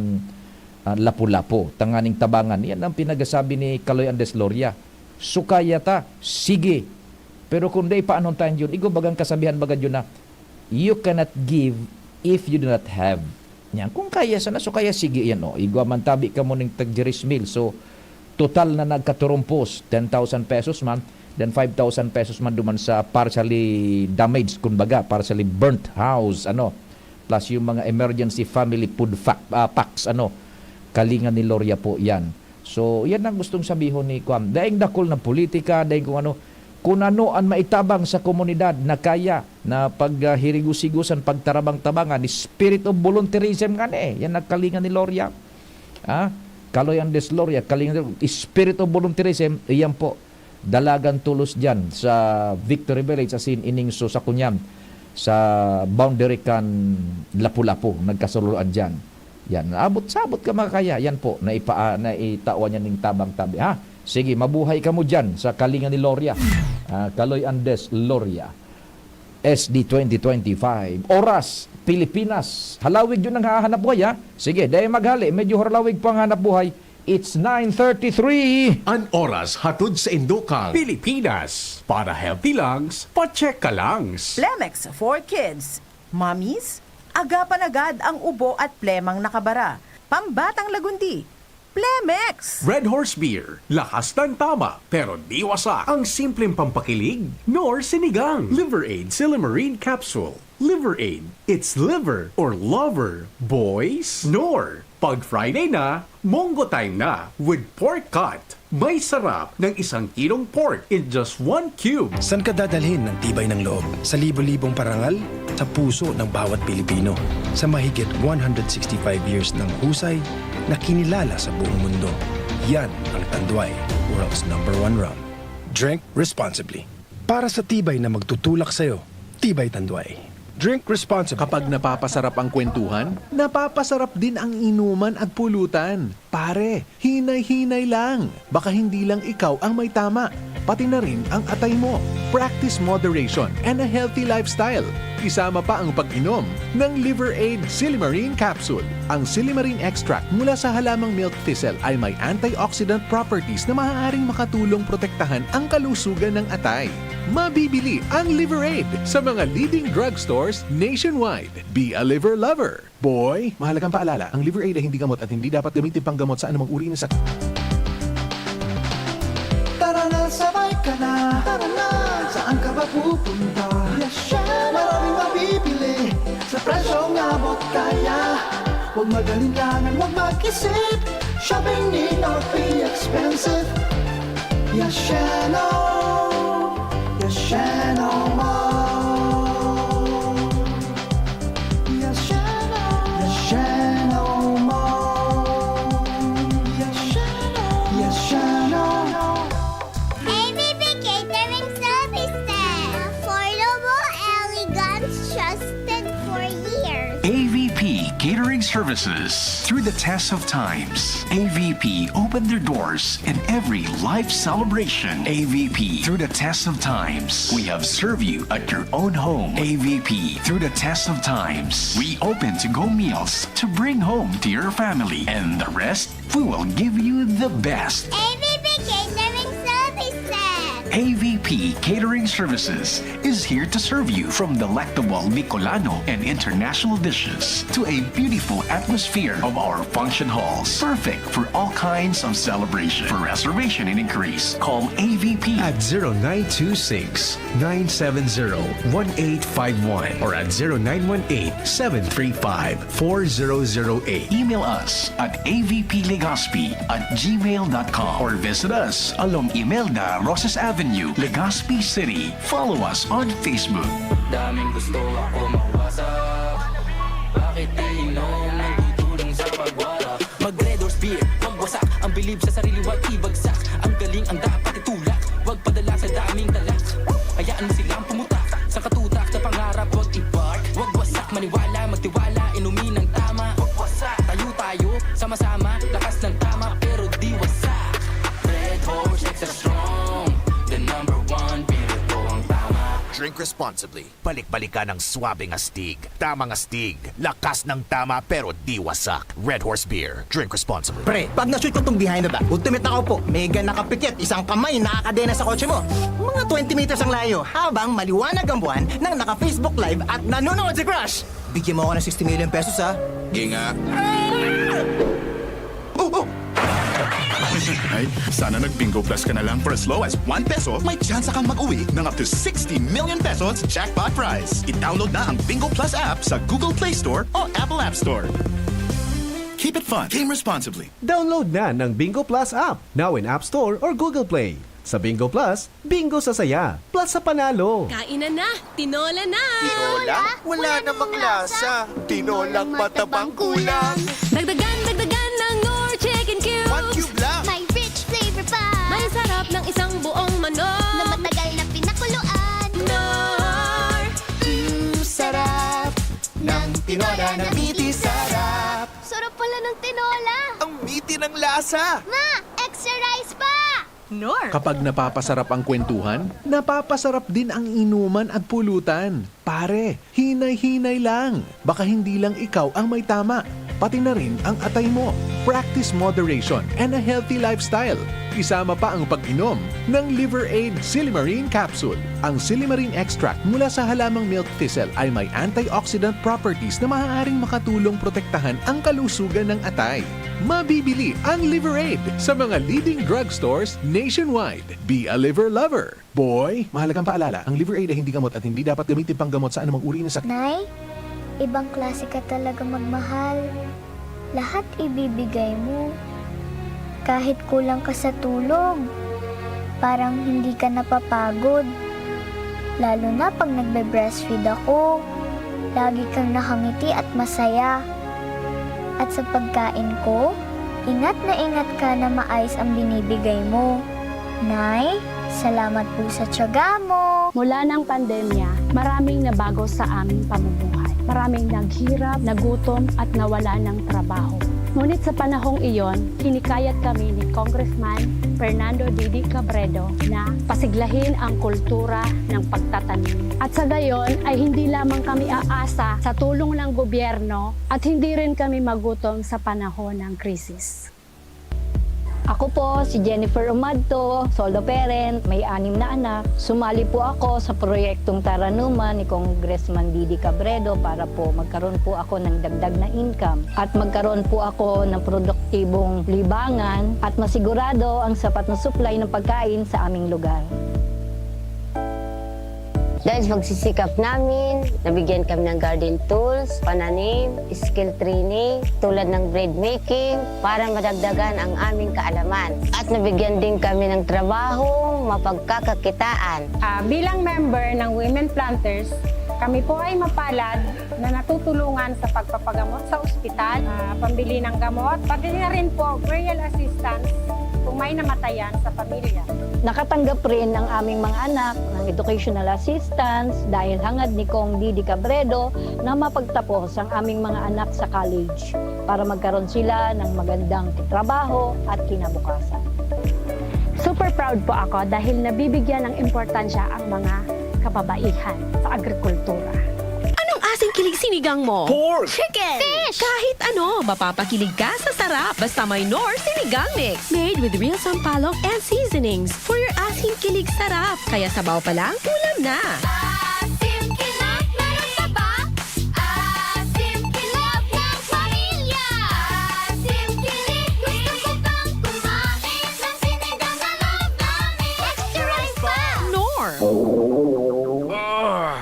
ah, Lapu-Lapu, tanganing tabangan. Yan ang pinagasabi ni Kaloy Andes Loria. Sukaya ta, sige. Pero kung dai pa, anong tayo yun? Igo bagang kasabihan baga yun na, "You cannot give if you do not have." Yan. Kung kaya sana, so kaya sige yan, oh. Igwa man tabi ka mo ning tag diyes mil. So, total na nagkaturumpos, ten thousand pesos man, then five thousand pesos man duman sa partially damaged, kumbaga, partially burnt house, ano, plus yung mga emergency family food fac-, ah, packs, ano, Kalinga ni Loria po yan. So, yan ang gustong sabihon ni Kwan. Daing dakul na politika, daing kung ano, kung ano ang maitabang sa komunidad na kaya na pag, ah, hirigos-higosan, pagtarabang-tabangan, spirit of volunteerism nga ni, yan nagkalinga ni Loria. Ah, Kaloy Andes Loria, kalinga ni, spirit of volunteerism, iyan po, dalagan tulos dyan sa Victory Village, asin ining so sa kunyan, sa boundary kan Lapu-Lapu, nagkasuluan dyan. Yan, abot sabot ka makakaya. Yan po, naipa-, ah, naitawan niya ning tabang tabi, ha? Sige, mabuhay kamo dyan sa kalinga ni Loria. Ah, Kaloy Andes Loria. S D twenty twenty-five. Oras, Pilipinas. Halawig yun ang hahanap buhay, ha? Sige, dahil maghali, medyo halawig po ang hanap buhay. It's nine thirty-three. An oras hatod sa Indokang Pilipinas. Para healthy lungs, pa-check ka lungs. Plemex for Kids. Mommies, agapan agad ang ubo at plemang nakabara. Pambatang lagundi, Plemex! Red Horse Beer. Lakas ng tama, pero di wasak. Ang simpleng pampakilig, nor sinigang. Liver Aid Silymarin Capsule. Liver Aid. It's liver or lover, boys. Nor, pag Friday na, Monggo Time na with pork cut. May sarap ng isang kilong pork in just one cube. San ka dadalhin ng tibay ng loob? Sa libo-libong parangal? Sa puso ng bawat Pilipino. Sa mahigit one hundred sixty-five years ng husay na kinilala sa buong mundo. Yan ang Tanduay, world's number one rum. Drink responsibly. Para sa tibay na magtutulak sa'yo, Tibay Tanduay. Drink responsibly. Kapag napapasarap ang kwentuhan, napapasarap din ang inuman at pulutan. Pare, hinay-hinay lang. Baka hindi lang ikaw ang may tama, pati na rin ang atay mo. Practice moderation and a healthy lifestyle. Isama pa ang pag-inom ng Liver Aid Silymarin Capsule. Ang silymarin extract mula sa halamang milk thistle ay may antioxidant properties na maaaring makatulong protektahan ang kalusugan ng atay. Mabibili ang Liver Aid sa mga leading drugstores nationwide. Be a liver lover. Boy, mahalagang paalala, ang Liver Aid ay hindi gamot at hindi dapat gamitin panggamot sa anumang uri ng sakit. Tara na, sabay ka na. Tara na, saan ka ba pupunta? Yasheno! Maraming mabibili sa presyong abot kaya. Huwag mag-alinlangan, huwag mag-isip. Shopping need not be expensive. Yasheno! Yasheno Mart! services. Through the test of times, A V P opened their doors in every life celebration. A V P, through the test of times, we have served you at your own home. A V P, through the test of times, we open to-go meals to bring home to your family. And the rest, we will give you the best. A V P Catering Services. A V P Catering Services is here to serve you, from delectable Bicolano and international dishes to a beautiful atmosphere of our function halls, perfect for all kinds of celebration. For reservation and inquiries, call A V P at zero nine two six, nine seven zero, one eight five one or at zero nine one eight, seven three five, four zero zero eight. Email us at A V P Legazpi at gmail dot com or visit us along Imelda Roses Avenue, Legazpi City. Follow us on Facebook. Daming gusto ako mawasa. Bakit iinom? Nagtutulong sa pagwala. Mag Red Horse Beer, magwasak. Ang bilib sa sarili, wag ibagsak. Ang galing ang dapat itulak. Wag padala sa daming talak. Hayaan mo silang pumutak. Sa katutak, sa pangarap, wag i-park. Wag wasak, maniwala, magtiwala, inumin ang tama. Wag wasak, tayo tayo, sama-sama, lakas ng tama, pero di wasak. Red Horse, extra strong. The number one, beer, ito ang tama. Drink responsibly. Balik-balikan ang swabing astig. Tamang astig. Lakas ng tama pero di wasak. Red Horse Beer. Drink responsibly. Pre, pag na-shoot ko tong behind the back, ultimate na po. Mega nakapikit, isang kamay nakakadena sa kotse mo. Mga twenty meters ang layo, habang maliwanag ang buwan nang naka-Facebook Live at nanonood si Crush. Bigyan mo ako ng sixty million pesos, ha? Ginga. Oh, oh! Ay, sana nag-Bingo Plus ka na lang. For as low as one peso, may tsansa kang mag-uwi ng up to sixty million pesos jackpot prize. I-download na ang Bingo Plus app sa Google Play Store o Apple App Store. Keep it fun. Game responsibly. Download na ng Bingo Plus app, now in App Store or Google Play. Sa Bingo Plus, bingo sa saya, plus sa panalo. Kainan na! Tinola na! Tinola? Wala namang lasa. Tinolang matabang kulang. Dagdagan, dagdagan ng Knorr Chicken Cubes. One cube lang. May rich flavor pa. May sarap ng isang buong manok. Na matagal na pinakuluan. Knorr! Mm, sarap ng tinola na miti sarap. Sarap pala ng tinola. Ang miti ng lasa. Ma, extra rice pa! Knorr. Kapag napapasarap ang kwentuhan, napapasarap din ang inuman at pulutan. Pare, hinay-hinay lang. Baka hindi lang ikaw ang may tama, pati na rin ang atay mo. Practice moderation and a healthy lifestyle. Isama pa ang pag-inom ng Liver Aid Silimarin Capsule. Ang silimarin extract mula sa halamang milk thistle ay may antioxidant properties na maaaring makatulong protektahan ang kalusugan ng atay. Mabibili ang Liver Aid sa mga leading drugstores nationwide. Be a liver lover, boy! Mahalagang paalala, ang Liver Aid ay hindi gamot at hindi dapat gamitin panggamot sa anumang uri ng sakit. Nay, ibang klase ka talaga magmahal. Lahat ibibigay mo. Kahit kulang ka sa tulog, parang hindi ka napapagod. Lalo na pag nagbe-breastfeed ako, lagi kang nakangiti at masaya. At sa pagkain ko, ingat na ingat ka na maayos ang binibigay mo. Nay, salamat po sa tiyaga mo. Mula ng pandemya, maraming nabago sa aming pamumuhay. Maraming naghirap, nagutom, at nawala ng trabaho. Ngunit sa panahong iyon, hinikayat kami ni Congressman Fernando Didi Cabredo na pasiglahin ang kultura ng pagtatanim. At sa gayon ay hindi lamang kami aasa sa tulong ng gobyerno at hindi rin kami magutom sa panahon ng krisis. Ako po si Jennifer Umadto, solo parent, may anim na anak. Sumali po ako sa proyektong Taranuman ni Congressman Didi Cabredo para po magkaroon po ako ng dagdag na income at magkaroon po ako ng produktibong libangan at masigurado ang sapat na supply ng pagkain sa aming lugar. Dahil sa pagsisikap namin, nabigyan kami ng garden tools, pananim, skill training, tulad ng bread making, para madagdagan ang aming kaalaman. At nabigyan din kami ng trabaho, mapagkakakitaan. Ah, bilang member ng Women Planters, kami po ay mapalad na natutulungan sa pagpapagamot sa ospital, ah, pambili ng gamot, pati na rin po burial assistance. kung may namatayan sa pamilya. Nakatanggap rin ang aming mga anak ng educational assistance dahil hangad ni Cong Didi Cabredo na mapagtapos ang aming mga anak sa college para magkaroon sila ng magandang trabaho at kinabukasan. Super proud po ako dahil nabibigyan ng importansya ang mga kababaihan sa agrikultura. Anong asing kilig sinigang mo? Pork! Chicken! Fish! Kahit ano, mapapakilig ka sa sarap. Basta may Knorr Sinigang Mix. Made with real sampalok and seasonings for your asing kilig sarap. Kaya sabaw pa lang, ulam na. Asim kilig, meron ka ba? Asim kilig ng pamilya. Asim kilig, gusto ko pang kumain ng sinigang na loob namin. Extra rice pa! Knorr.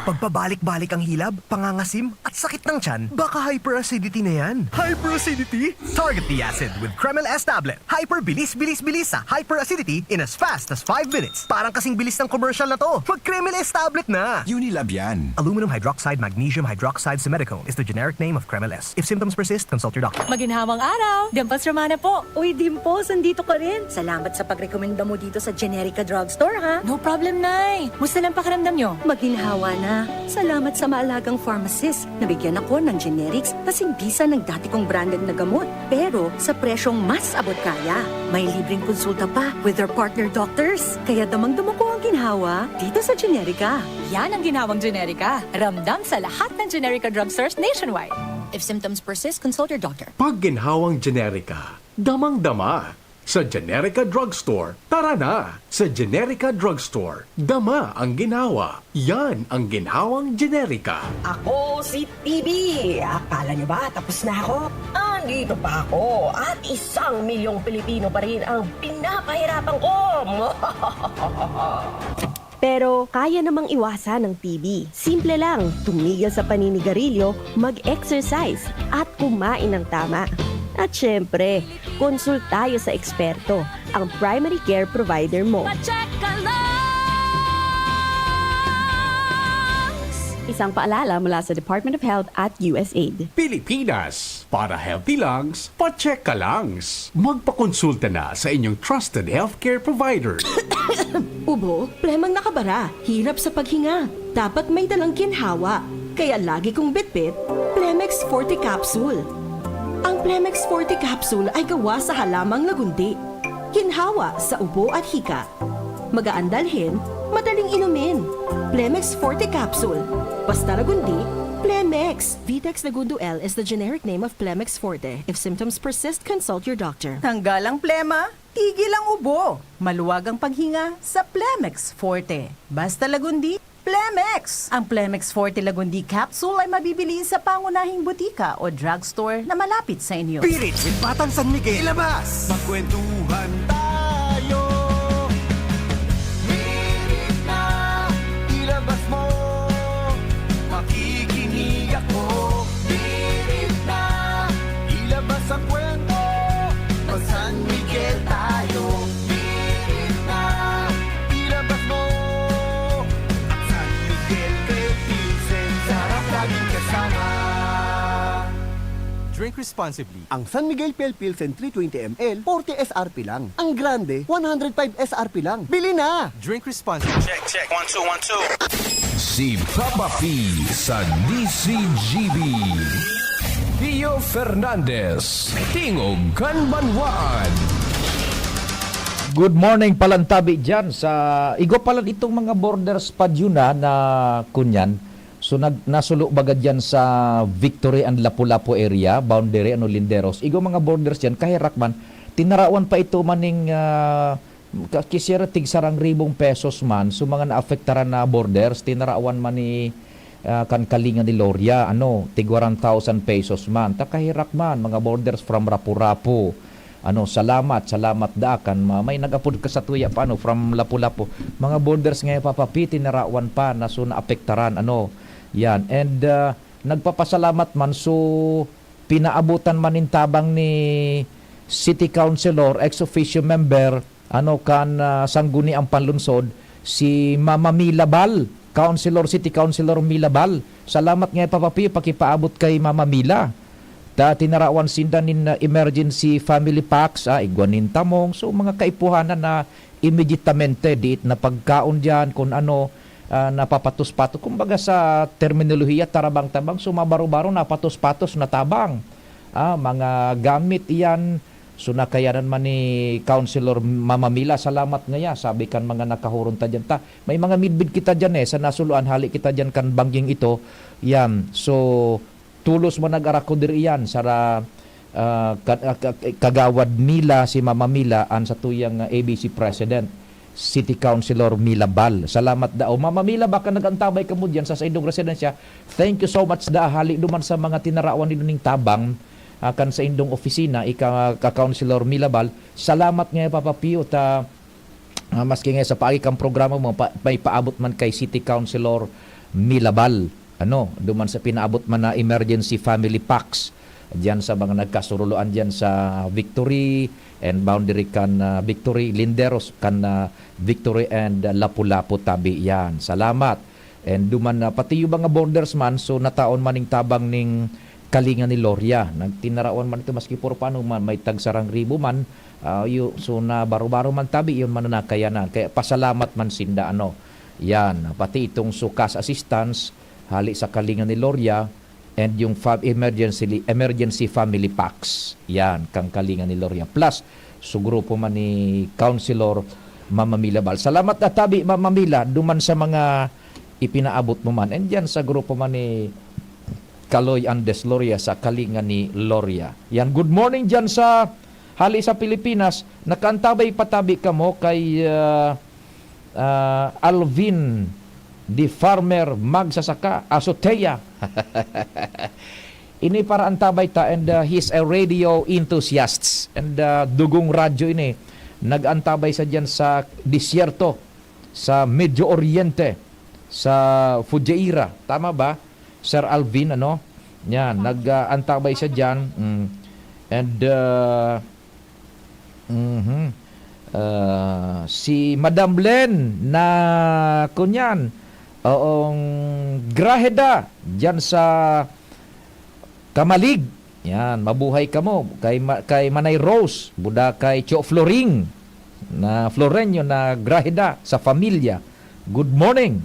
Pagpabalik-balik ang hilab, pangangasim, at sakit ng tiyan, baka hyperacidity na yan. Hyperacidity? Target the acid with Kremel S tablet. Hyper bilis, bilis, bilis sa hyperacidity in as fast as five minutes. Parang kasing bilis ng commercial na to. Mag Kremel S tablet na! Unilab yan. Aluminum hydroxide magnesium hydroxide simethicone is the generic name of Kremel S. If symptoms persist, consult your doctor. Maginhawang araw! Dimples Romana po! Uy, Dimples, nandito ka rin! Salamat sa pagrekomenda mo dito sa Generica Drugstore, ha? No problem, Nay! Musta lang pakiramdam nyo? Maginhawa na. Salamat sa maalagang pharmacist. Nabigyan ako ng generics kasing bisa ng dati kong branded na gamot. Pero sa presyong mas abot kaya. May libreng konsulta pa with their partner doctors. Kaya damang-dama ko ang ginhawa dito sa Generica. Yan ang ginhawang Generica. Ramdam sa lahat ng Generica drugstores nationwide. If symptoms persist, consult your doctor. Pag ginhawang Generica, damang-dama. Sa Generica Drugstore, tara na! Sa Generica Drugstore, dama ang ginhawa. Yan ang ginhawang Generica. Ako si T B. Akala nyo ba tapos na ako? Andito pa ako at isang milyong Pilipino pa rin ang pinapahirapan ko. Pero kaya namang iwasan ang T B. Simple lang, tumigil sa paninigarilyo, mag-exercise, at kumain ng tama. At syempre, konsultayo sa eksperto, ang primary care provider mo. Pacheck ka lang! Isang paalala mula sa Department of Health at U S A I D. Pilipinas, para healthy lungs, pacheck ka lungs. Magpakonsulta na sa inyong trusted healthcare provider. Ubo, plemang nakabara, hirap sa paghinga. Dapat may dalang ginhawa. Kaya lagi kong bitbit, Plemex Forte Capsule. Ang Plemex Forte Capsule ay gawa sa halamang lagundi. Ginhawa sa ubo at hika. Magaan dalhin, madaling inumin. Plemex Forte Capsule. Basta lagundi, Plemex. Vitex Lagundo L is the generic name of Plemex Forte. If symptoms persist, consult your doctor. Tanggal ang plema, tigil ang ubo. Maluwag ang paghinga sa Plemex Forte. Basta lagundi, Plemex! Ang Plemex Forte Lagundi Capsule ay mabibili sa pangunahing butika o drugstore na malapit sa inyo. Pirit with Batang San Miguel. Ilabas! Magkwentuhan tayo. Pirit na, ilabas mo. Makikinig ako. Pirit na, ilabas ang kwento. Mag San Miguel tayo. Pirit na, ilabas mo. San Miguel Pale Pilsen, sarap laging kasama. Drink responsibly. Ang San Miguel Pale Pilsen three twenty M L, forty S R P lang. Ang grande, one hundred five S R P lang. Bili na! Drink responsibly. Check, check. One, two, one, two. Si Papa P sa D C G B. Theo Fernandez, Tingog kan Banwaan. Good morning, palantabi dyan sa igwa palan itong mga borders pa dyan na, na kunyan. So nag, nasulo baga dyan sa Victory and Lapu-Lapu area, boundary, ano, Linderos. Igwa mga borders dyan, kaherak man, tinarawan pa ito maning, ah, ka-, kisira tig sarang ribong pesos man. So mga naapektaran na borders, tinarawan man ni, ah, kan kalinga ni Loria, ano, tig one thousand pesos man. Ta kaherak man, mga borders from Rapu-Rapu. Ano, salamat, salamat daa kan ma-, may nag-apod ka sa tuya pa, ano, from Lapu-Lapu. Mga borders nga Papa P, tinarawan pa na so naapektaran, ano. Yan. And, ah, nagpapasalamat man, so pinaabutan man nin tabang ni City Councilor, ex officio member, ano, kan, ah, Sangguniang Panlungsod, si Mama Mila Bal, Councilor, City Councilor Mila Bal. Salamat nga Papa P, pakipaabot kay Mama Mila. Ta tinarawan sinda nin, ah, emergency family packs, ah, igwa nin tamong. So, mga kaipuhanan na immediatamente, diit na pagkaon diyan, kun ano, ah, napapatos-patos. Kumbaga sa terminolohiya, tarabang-tabang. So, mabaro-baro, napatos-patos na tabang. Ah, mga gamit iyan. So, nakayanan man ni Councilor Mama Mila, salamat ngaya, sabi kan mga nakahuron ta diyan. Ta, may mga midbid kita diyan, eh, sa nasuluan, hali kita diyan kan bangging ito. Yan. So, tulos man nag-arakudir iyan sa ra-, ah, ka-, ah, ka-, Kagawad Mila, si Mama Mila, an satuyang, ah, A B C President, City Councilor Mila Bal. Salamat daw. Mama Mila, baka nag-antabay ka mo diyan sa saindong residensya. Thank you so much da. Hali duman sa mga tinarawan nindo ning tabang, ah, kan saindong opisina, ika, ka Councilor Mila Bal. Salamat nga, Papa Pio, ta, ah, maski nga sa paagi kan programa mo, pa-, may paabot man kay City Councilor Mila Bal. Ano, duman sa pinaabot man na emergency family packs diyan sa mga nagkasuruloan diyan sa Victory and boundary kan, ah, Victory, Linderos kan, ah, Victory and, ah, Lapu-Lapu tabi yan. Salamat. And duman na, pati yung mga borders man, so nataon man ning tabang ning kalinga ni Loria. Nagtinarawan man ito, maski puro paano man, may tagsarang ribo man, ah, yu-, so na baro-baro man tabi, yun man na nakayanan. Kaya pasalamat man sinda, ano. Yan, pati itong sukas assistance, hali sa kalinga ni Loria, and yung fam-, emergency, emergency family packs. Yan, kang kalinga ni Loria. Plus, su grupo man ni Councilor Mama Mila Bal. Salamat na tabi, Mama Mila, duman sa mga ipinaabot mo man. And yan sa grupo man ni Kaloy Andes Loria sa kalinga ni Loria. Yan, good morning dyan sa hali sa Pilipinas. Nakaantabay patabi kamo kay, ah, ah, Alvin, the farmer, magsasaka, azotea. Ini para antabay ta, and, ah, he's a radio enthusiast. And, ah, dugong radyo ini. Nag-antabay sa diyan sa disyerto, sa Medio Oriente, sa Fujairah. Tama ba, Sir Alvin, ano? Yan, nag, ah, antabay sa diyan. Mm. And, ah, mhm. Ah, si Madam Len na, kunyan, oong, graheda diyan sa Kamalig. Yan, mabuhay kamo. Kay Ma-, kay Manay Rose, buda kay Cho Floring, na Florenyo na graheda sa familya. Good morning.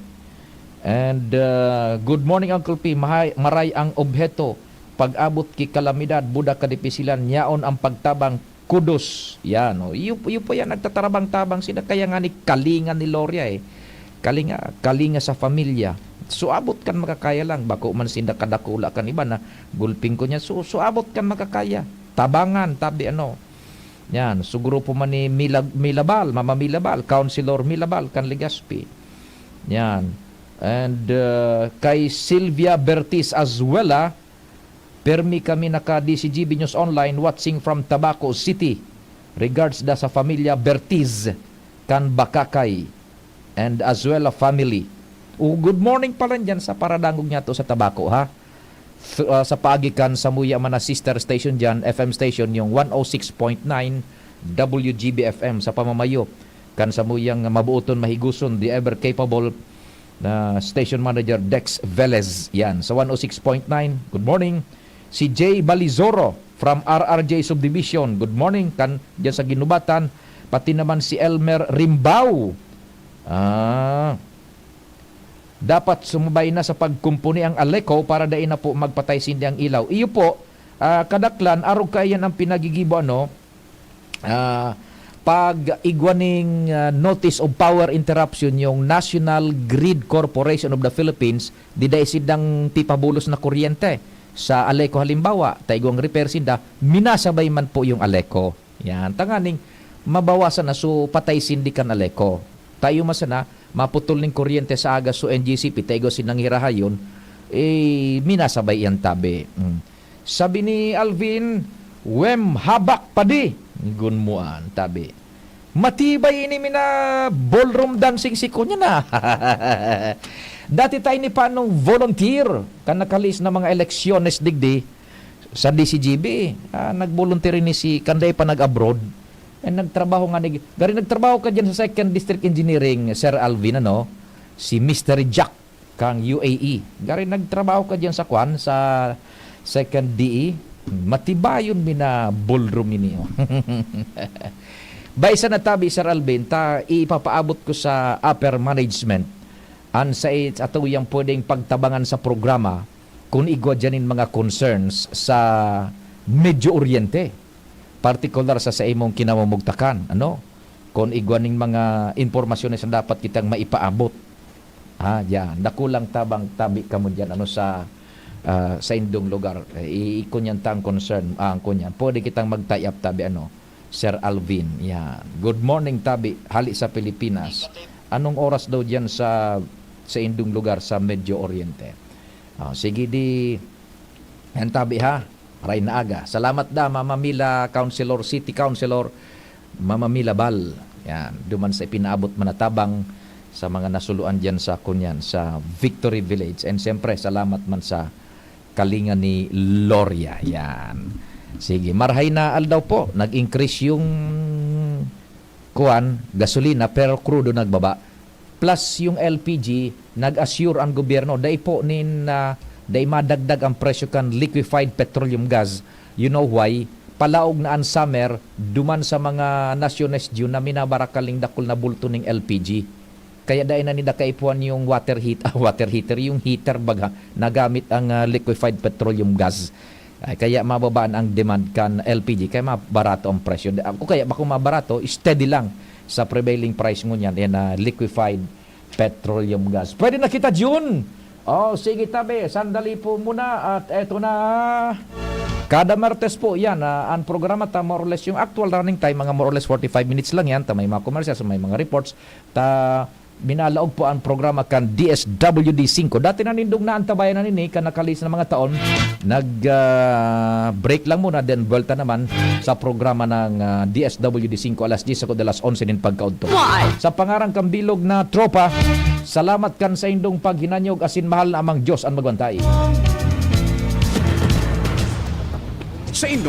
And, uh, good morning, Uncle P. Mahay, maray ang obheto. Pag-abot ki kalamidad, buda kadipisilan, yaon ang pagtabang, kudos. Yan, oh. Iyo, iyo po yan, nagtatarabang-tabang sila. Kaya nga ni kalinga ni Loria, eh. Kalinga, kalinga sa familya. So, abot kan makakaya lang. Bako man sinda kadakula kan iba na gulping ko niya. So, so abot kan makakaya. Tabangan, tabi ano. Yan, so grupo man ni Mila-, Milabal, Mama Milabal, Councilor Milabal, kan Legazpi. Yan. And, uh, kay Sylvia Bertis Azuela, permi kami naka D C G B News Online, watching from Tabaco City. Regards da sa familia Bertiz, kan Bakakay, and Azuela family. O, good morning pala dyan sa paradangog niya to sa Tabaco, ha? Th-, ah, sa paagi kan samuya man na sister station dyan, F M station, yung one oh six point nine W G B F M sa pamamayo kan samuyang mabuoton, mahiguson, the ever capable na station manager Dex Velez. Yan, sa one oh six point nine. Good morning. Si Jay Balizoro from R R J Subdivision. Good morning. Kan, dyan sa Ginubatan. Pati naman si Elmer Rimbao. Ah, dapat sumabay na sa pagkumpuni ang Aleco para dai na po magpatay sindi ang ilaw. Iyo po, ah, kadaklan, arog kaiyan ang pinagigibo, ano, ah, pag igwa ning, ah, notice of power interruption yung National Grid Corporation of the Philippines, di dai sindang pipabulos na kuryente sa Aleco halimbawa, ta igwang repair sinda, minasabay man po yung Aleco. Yan, tanganing mabawasan na, so patay sindi kan Aleco. Tayo man sana, maputol ning kuryente sa aga, so N G C P, ta igwa sindang hirahayon, eh, minasabay yan tabi. Mm. Sabi ni Alvin, "Wem habak padi?" Gunmuan, tabi. Matibay ini mina ballroom dancing si kunya na. Dati tayo ni panong volunteer kan nakalis na mga eleksyones digdi sa D C G B. Ah, nag-volunteer ini si, kanday pa nag-abroad. Eh, nagtrabaho nga ni, gari nagtrabaho ka dyan sa Second District Engineering, Sir Alvin, ano? Si Mister Jack kang U A E. Gari nagtrabaho ka diyan sa kwan, sa Second D E. Matibayon mi na ballroom ini, oh. Baisa na tabi, Sir Alvin, ta ipapaabot ko sa upper management an sa it-, ato yang pwedeng pagtabangan sa programa kun igwa diyan nin mga concerns sa Medio Oriente, partikular sa, sa imong kinamumugtakan, ano? Kun igwa ning mga impormasyones na dapat kitang maipaabot. Ah, yan. Dakulang tabang tabi kamo diyan, ano, sa, ah, sa indong lugar. Eh, i-, kunyan tang concern, ah, kunyan. Pwede kitang mag-tie up tabi, ano, Sir Alvin. Yan. Good morning, tabi. Hali sa Pilipinas. Anong oras daw diyan sa, sa indong lugar sa Medio Oriente? Ah, sige, di, yan tabi, ha. Maray na aga. Salamat da, Mama Mila, Councilor, City Councilor, Mama Mila Bal. Yan, duman sa ipinaabot man na tabang sa mga nasuluan diyan sa, kunyan, sa Victory Village. And siyempre, salamat man sa kalinga ni Loria. Yan. Sige, marhay na aldaw po. Nag-increase yung, kuwan, gasolina, pero krudo nagbaba. Plus yung L P G, nag-assure ang gobyerno, dai po nin, ah, dai madagdag ang presyo kan liquefied petroleum gas. You know why? Palaog na an summer, duman sa mga nasyones diyo na minabarakan ning dakul na bulto ning L P G. Kaya dai na nila kaipuhan yung water heat-, ah, water heater, yung heater baga, nagamit ang, ah, liquefied petroleum gas. Ay, kaya mababaan ang demand kan L P G, kaya mabarato ang presyo. Di, ako kaya, bako mabarato, steady lang sa prevailing price ngunyan, yan na liquefied petroleum gas. Pwede na kita, Jun? Oh, sige, tabi. Sandali po muna at eto na. Kada Martes po yan, ah, ang programa ta, more or less yung actual running time, mga more or less forty-five minutes lang yan. Ta may mga commercials, may mga reports. Ta, minalaog po ang programa kan D S W D five. Dati na nindong naantabayan na nini, kan nakalihis na mga taon. Nag, ah, break lang muna, then buwelta naman sa programa ng, ah, D S W D five, alas diyes ako, alas onse nin pagkaudto. Why? Sa pangaran kan bilog na tropa, salamat kan saindong paghinanyog asin mahal na Amang Diyos an magbantay. Saindo